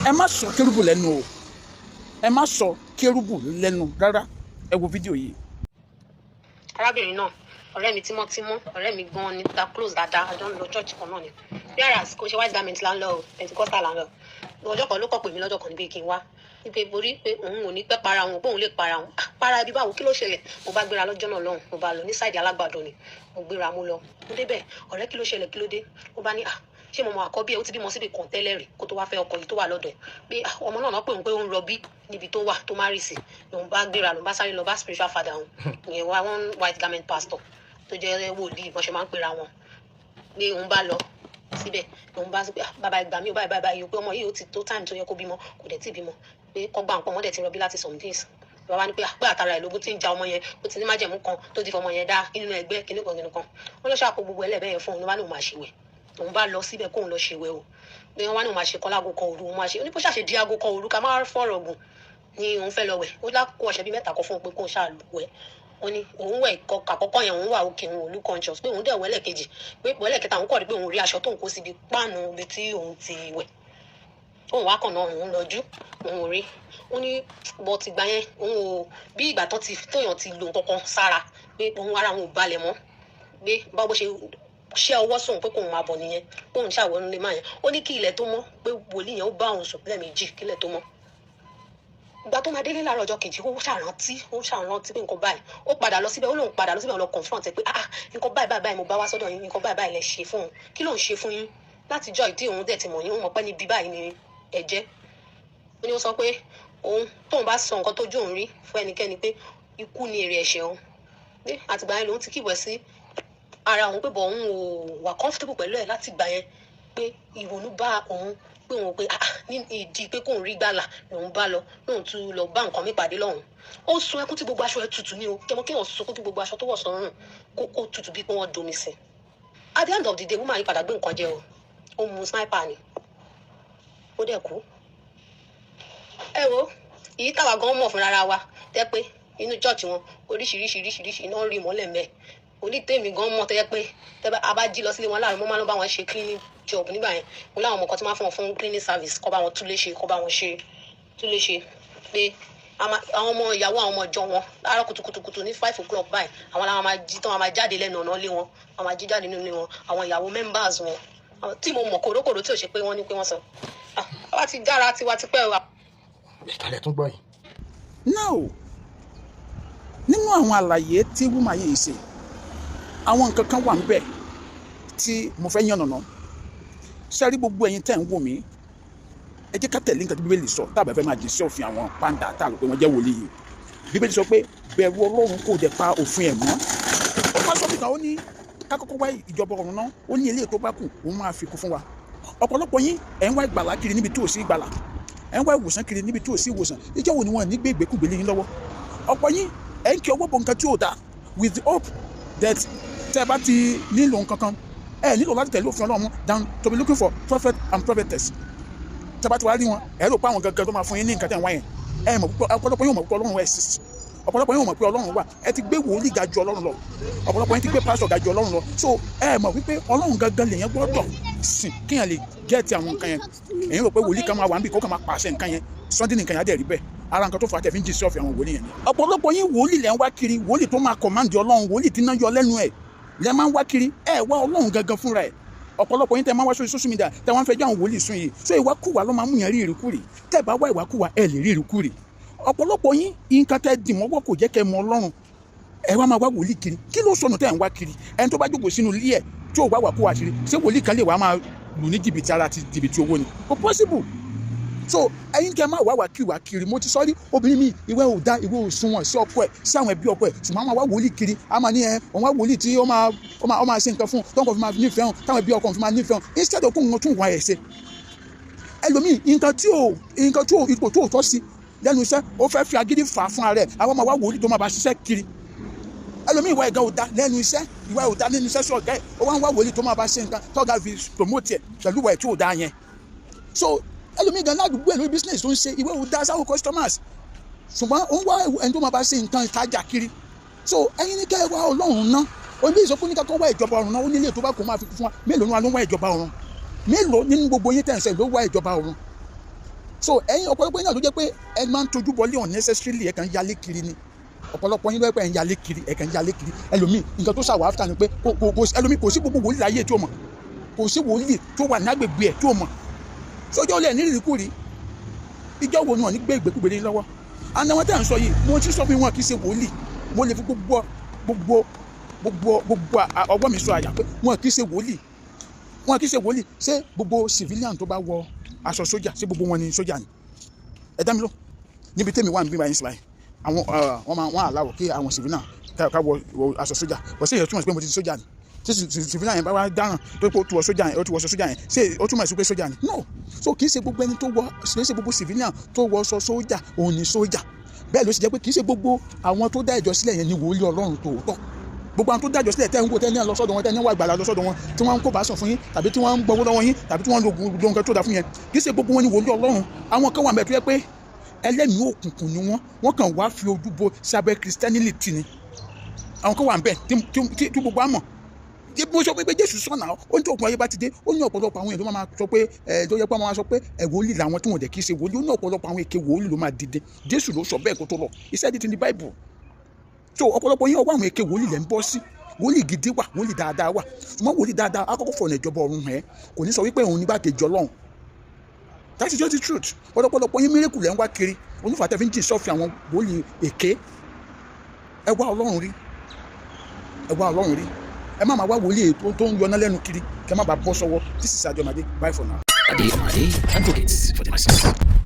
Ẹ má sọ kérúbù lẹ́nu o, ẹ má sọ kérúbù lẹ́nu rárá. Ẹ wo fídíò yìí. Arábìnrin náà, ọ̀rẹ́ mi tímọ́tímọ́, ọ̀rẹ́ mi gan-an ni, ta close dáadáa, a jọ ń lọ church kan náà ni. Whereas kò ṣe white garment là ń lọ o, Pentecostal là ń lọ. Ọjọ́ kan ló kọ̀ pè mí lọ́jọ́ kan níbi kí n wá wípé borí pé òun ò ní pẹ́ para òun, pé òun lè para òun. Ah, para ibi báwo? Kí ló ṣẹlẹ̀? Mo bá gbéra lọ́jọ́ náà lọ́hùn, mo bá lọ ní side Alágbàdo ni. Mo gbéra, mo lọ, mo débẹ̀. "Ọ̀rẹ́, kí ló ṣẹlẹ̀? Kí ló dé?" Ó bá ní, "Ah, ṣé mo mọ àkọ́bí ẹ̀? Ó ti bímọ síbi kan tẹ́lẹ̀ rí kó tó wá fẹ́ ọkọ yìí tó wà lọ́dọ̀ ẹ̀," pé ah, ọmọ náà náà pé òun, pé ó ń rọbí níbi tó wà tó má rì sí. Lòun bá gbéra, lòun bá sáré lọ bá spiritual father òun, ìyẹn wá one white garment pastor tó jẹ́ wòlíì, bọ́n ṣe máa ń pera wọn, pé òun bá lọ síbẹ̀, lòun bá sọ pé, "Ah, bàbá, ìgbà mi ò báyìí báyìí báyìí o," pé ọmọ yìí, ó ti tó time tó yẹ kó bímọ, kò dẹ̀ tí ì bímọ, pé kọ́gbà nǹkan wọ́n dẹ̀ ti rọbí láti some days. Bàbá ní pé ah, pé àtàrà ìlógún tí ń ja ọmọ yẹn, ó ti ní májẹ̀mú kan tó ti fọmọ yẹn dá nínú ẹgbẹ́ kìnnìkan kìnnìkan. Wọ́n lọ ṣàkó gbogbo ẹlẹ́bẹ̀ẹ́ yẹn fún òun. Ló bá ní òun máa ṣèwẹ̀. Òun bá lọ síbẹ̀ kóun lọ ṣèwẹ̀ o, pé wọ́n wá ní òun máa ṣe kan láago 1 òru, òun máa ṣe. Ó ní bó ṣàṣe di aago 1 òru, ká má fọ̀rọ̀ gùn, ni òun fẹ́ lọ wẹ̀. Ó lákò ọ̀sẹ̀ bíi mẹ́ta kan fún un pé kóun ṣáà wẹ̀. Ó ní òun wẹ̀ àkọ́kọ́ yẹn, òun wà òkè, òun ò look conscious, pé òun dẹ̀ wẹ̀ lẹ́ẹ̀kejì, pé wẹ̀ lẹ́ẹ̀kẹta, òun kọ̀ rí pé òun rí aṣọ tóun kó síbi páànù ibi tí òun ti wẹ̀. Òun wá kàn náà, òun lọ́jú, òun ò rí. Ó ní bọ́ ti gbà yẹn, òun ò bí ìgbà tó ti tóyàn ti lo nǹkan kan sára, pé òun ara òun ò balẹ̀ mọ́, pé báwo bó ṣe ṣẹ́ ọwọ́ sóun pé kóun máa bọ̀ nìyẹn, kóun ṣàwọ̀ nílé máa yẹn. Ó ní kí ilẹ̀ tó mọ́, pé wòlíì yẹn ó bá òun sùn lẹ́ẹ̀mejì kílẹ̀ tó mọ́. Ìgbà tó máa délé láàárọ̀ ọjọ́ kejì, ó ṣàrántí pé nǹkan báyìí. Ó padà lọ síbẹ̀, ó lóun padà lọ síbẹ̀, ó lọ confront ẹ pé, "Ah, nǹkan báyìí báyìí báyìí mo bá wá sọ́dọ̀ yín, nǹkan báyìí báyìí lẹ ṣe fún òun. Kí ló ń ṣe fún yín látijọ́ ìdí òun dẹ̀ ti mọ̀ yín, òun mọ̀ pé níbi báyìí ni ẹ jẹ́?" Ó ní ó sọ pé òun tóun bá sọ nǹkan tójú òun rí fún ẹnikẹ́ni, pé ikú ni èrè ẹ̀ṣẹ̀ òun, pé àtìgbà yẹn lòun ti kíwẹ̀ sí ara òun, pé bọ̀ òun ò wà comfortable pẹ̀lú ẹ̀ láti gbà yẹn, pé ìrònú bá òun, pé òun pé ah, ní ìdí pé kóun rí gbàlà lòun bá lọ, lòun tún lọ bá nǹkan mi pàdé lọ́hùn. Ó sun ẹkún tí gbogbo aṣọ ẹ̀ tutù ní o. Kẹmọ kéèyàn sunkún tí gbogbo aṣọ tó wọ̀ sọ́rùn kó tutù bí pé wọ́n domi sí. At the end of the day, woman yìí padà gbé nǹkan jẹ o. Ó mu sniper ni, ó dẹ̀ kú. Ẹ wo èyí táwa gan mọ̀ fúnra wa, tẹ́ pé inú church wọn, oríṣiríṣi oríṣiríṣi iná rí mọ́lẹ̀ mẹ́. Onítèmi gan mọ̀ tẹ́ pé tẹ́ bá a bá jí lọ sílé wọn láàrin, mo máa ń bá wọn ṣe cleaning job nígbà yẹn. Mo láwọn ọmọ kan tí máa ń fún wọn fún cleaning service, kọ́ bá wọn túlé ṣe, kọ́ bá wọn ṣe túlé ṣe, pé àwọn ọmọ ìyàwó àwọn ọmọ ìjọ wọn, láàárọ̀ kùtùkùtù ní 5 o'clock báyìí, àwọn làwọn máa jí tán, wọn máa jáde lẹ́nu ọ̀nà ilé wọn, wọn máa jí jáde nínú ilé wọn, àwọn ìyàwó members wọn. Àwọn tí mo mọ̀ kòrókòró, tí ò ṣe pé wọ́n ní pé wọ́n sọ. Ah, àwa ti dára tiwa tipẹ́ o. Ìkàlẹ̀ tún gbọ́ yìí. Now, nínú àwọn àlàyé tí woman yìí ṣe, àwọn nǹkan kan wà níbẹ̀ tí mo fẹ́ yànnàná. Ṣe rí gbogbo ẹ̀yin tẹ́ ń wò mí, ẹ jẹ́ ká tẹ̀lé nǹkan tí Bíbélì sọ, tá a bá fẹ́ máa jìn sí òfin àwọn pàǹdà tá a rò pé wọ́n jẹ́ wòlíì yìí. Bíbélì sọ pé bẹ̀rù Ọlọ́run, kò dẹ̀ pa òfin ẹ̀ mọ́. Ó máa sọ fún kan, ó ní ká kọ́kọ́ wá ìjọba ọ̀run náà, ó ní eléyìí tó bá kù, òun máa fi kún fún wa. Ọ̀pọ̀lọpọ̀ yín, ẹ̀ ń wá ìgbàlá kiri níbi tí ò sí ìgbàlà, ẹ̀ ń wá ìwòsàn kiri níbi tí ò sí ìwòsàn. Ìjọ wo ni wọ́n ní gbé ìgbékúgbé lé yín lọ́wọ́? Ọ̀pọ̀ yín, ẹ̀ ń kí ọwọ́ bọ nǹkan tí ò dáa with the hope that tẹ́ ẹ bá ti nílò nǹkan kan, ẹ nílò láti tẹ̀lé òfin Ọlọ́run than to be looking for prophet and prophetess. Tẹ́ bá ti wá rí wọn, ẹ rò pé àwọn gangan tó máa fún yín ní nǹkan tẹ́ ń wá yẹn. Ẹ mọ̀ púpọ̀, ọ̀pọ̀lọpọ̀ yóò mọ̀ pé Ọlọ́run exist, ọ̀pọ̀lọpọ̀ yóò mọ̀ pé Ọlọ́run wà. Ẹ ti gbé wòlíì ga ju Ọlọ́run lọ, ọ̀pọ̀lọpọ̀ yín ti gbé pásítọ̀ ga ju Ọlọ́run lọ. So ẹ mọ̀ wípé Ọlọ́run gangan lèyàn gbọ́dọ̀ sìn kéèyàn lè get àwọn nǹkan yẹn. Èyí rò pé wòlíì kan máa wà níbi kó kàn máa pàṣẹ nǹkan yẹn Sunday, nǹkan yẹn á dẹ̀ rí bẹ́ẹ̀. Ara nǹkan tó fà á tẹ̀ fi ń jí sí ọ̀fẹ́ àwọn wòlíì yẹn ni. Ọ̀pọ̀lọpọ̀ yín, wòlíì lẹ̀ ń wá kiri, wòlíì tó máa command Ọlọ́run, wòlíì tí náà yọ lẹ́nu ẹ̀ lẹ́ máa ń wá kiri. Ẹ wá Ọlọ́run gangan fúnra ẹ̀. Ọ̀pọ̀lọpọ̀ yín tẹ́ máa wá sórí social media, tẹ́ wọ́n fẹ́ jẹ́ àwọn wòlíì sún yìí, so ìwákùwà ló máa mú yẹn rí ìrìkúrì. Tẹ́ bá wá ìwákùwà, ẹ lè rí ìrìkúrì. Ọ̀pọ̀lọpọ̀ yín, nǹkan tẹ́ dì mọ́wọ́ kò jẹ́ kẹ́ mọ Ọlọ́run. Ẹ wá máa wá wòlíì kiri. Kí ló sọnù tẹ́ ẹ̀ ń wá kiri? Ẹni tó bá jókòó sínú ilé ẹ̀ tí ò wá wàkúwà kiri, ṣé wòlíì kan lè wá máa lù ní jìbìtì ara àti jìbìtì owó ni? Kò possible. So ẹ̀yin kẹ́ máa wá wà kiri wà kiri. Mo ti sọ rí, obìnrin mi, ìwé ò dá, ìwé ò sunwọ̀n sí ọkọ ẹ̀, sí àwọn ẹbí ọkọ ẹ̀, ṣùgbọ́n àwọn wá wòlíì kiri. A máa ní ẹ òun wá wòlíì tí ó máa ṣe nǹkan fún un, tó ń kọ́ fi máa nífẹ̀ẹ́ hàn, táwọn ẹbí ọkọ fi máa nífẹ̀ẹ́ hàn, instead of kó nǹkan tún wà ẹ̀ ṣe. Ẹlòmíì, nǹkan tí ò ipò tó tọ́ sí lẹ́nu iṣẹ́, ó fẹ́ fi agídí fà á fún ara ẹ̀, àwọn máa wá wòlíì tó máa bá ṣiṣẹ́ kiri. Ẹlòmíì, ìwà ẹ̀gá ò da lẹ́nu iṣẹ́, ìwà ò da nínú iṣẹ́ sí ọ̀gá ẹ̀, ó wá ń wá wòlíì tó máa bá ṣe nǹkan tọ́gá fi promote ẹ̀ pẹ̀lú ìwà ẹ̀ tí ò da yẹn. So ẹlòmíì gan, ládùúgbò ẹ̀, lórí business tó ń ṣe, ìwé ò da sáwọn customers, ṣùgbọ́n ó ń wá ẹni tó máa bá ṣe nǹkan ìtajà kiri. So ẹ̀yin ní kẹ́ ẹ wá Ọlọ́run ná. Oní ìsọfún ní kakọ́ wá ìjọba ọ̀run náà, ó nílé tó bá kó máa fi fún wa. Mélòó ni wa ló ń wá ìjọba ọ̀run? Mélòó nínú gbogbo yín tẹ̀sán ló wá ìjọba ọ̀run? So ẹ̀yin ọ̀pọ̀lọpọ̀ yín náà ló jẹ́ pé ẹ máa ń tojú bọlé unnecessarily. Ẹ kàn ń yálé kiri ni. Ọ̀pọ̀lọpọ̀ yín ló jẹ́ pé ẹ ń yálé kiri, ẹ kàn ń yálé kiri. Ẹlòmíì, nǹkan tó ṣàwọ̀ after ni pé kò ẹlòmíì, kò sí gbogbo wòlíì láyé tí o mọ̀, kò sí wòlíì tó wà ní agbègbè ẹ̀ tí o mọ̀. Sójọ́ lẹ̀ ní ìrìkúri, ìjọ wo ni wọ́n ní gbé ìgbékúgbé ní lọ́wọ́? Àná wọn tẹ̀ ń sọ yìí, mo ti sọ fún wọn, kì í ṣe wòlíì. Mo lè fi gbogbo gbogbo gbogbo gbogbo ọgbọ́n mi sọ àyà pé wọn kì í ṣe wòlíì, wọn kì í ṣe wòlíì. Ṣé gbogbo civilian tó bá wọ aṣọ sójà, ṣé gbogbo wọn ni sójà ni? Ẹ dá mi lọ. Níbi tèmi wà níbí báyìí sí báyìí, àwọn wọn máa wọn àláwọ̀ kí àwọn civilian ká wọ aṣọ sójà bọ̀. Sí èyí túmọ̀ sí pé mo ti di sójà ni? Tí civilian yẹn bá wá dáràn tó pé ó ti wọ sójà yẹn, ó ti wọ aṣọ sójà yẹn, ṣé ó túmọ̀ sí pé sójà ni? No. So kì í ṣe gbogbo ẹni tó wọ, kì í ṣe gbogbo civilian tó wọ aṣọ sójà òun ni sójà. Bẹ́ẹ̀ ló sì jẹ́ pé kì í ṣe gbogbo àwọn tó dá ìjọ sílẹ̀ yẹn ni wòlíì Ọlọ́run tòótọ́. Gbogbo àwọn tó dájọ́ sílẹ̀ tẹ́ ń wò, tẹ́ ní lọ sọ́dọ̀ wọn, tẹ́ ní wà gbàlà lọ sọ́dọ̀ wọn, tí wọ́n ń kó bá sọ fún yín, tàbí tí wọ́n ń gbowó lọ́wọ́ yín, tàbí tí wọ́n ń lo nǹkan tó dáa fún yẹn, kì í ṣe gbogbo wọn ni wòlíì Ọlọ́run. Àwọn kan wà mẹ́ẹ̀ tó yẹ pé ẹlẹ́mìí òkùnkùn ni wọ́n. Wọ́n kàn wá fi ojú bo sábẹ́ Christianity ni. Àwọn kan wà ń bẹ̀ tí gbogbo á mọ̀. Mo sọ pé Jésù sọ̀nà, ó ní tí òkun ayé bá ti dé, ó ní ọ̀pọ̀lọpọ̀ àwọn èèyàn tó máa sọ pé ẹ tó yẹ pé wọ́n máa sọ pé ẹ wòlíì làwọn, tí wọ́n dẹ̀ kí í ṣe wòlíì. Ó ní ọ̀pọ̀lọpọ̀ àwọn èké wòlíì ló máa dìde. Jésù ló sọ bẹ́ẹ̀ kó tó lọ. He said it in the Bible. So ọ̀pọ̀lọpọ̀ yín, ọwọ́ àwọn èké wòlíì lẹ́ ń bọ́ sí. Wòlíì gidi wà, wòlíì dáadáa wà, ṣùgbọ́n wòlíì dáadáa akọ́kọ́ fọ̀nà ìjọba ọ̀run ẹ̀, kò ní sọ wípé òun nígbàkejì Ọlọ́run. That is just the truth. Ọ̀pọ̀lọpọ̀ yín, miracle lẹ́ ń wá kiri onífàtẹ́ fi ń jìn sọ́ọ̀fì àwọn wòlíì èké. Ẹ wá Ọlọ́run rí, ẹ wá Ọlọ́run rí. Ẹ má máa wá wòlíì tó ń yọná lẹ́nu kiri, kẹ má bàa bọ́ sọ́wọ́. This is Ajomade. Bye for now. Ade Omade advocates for the masses.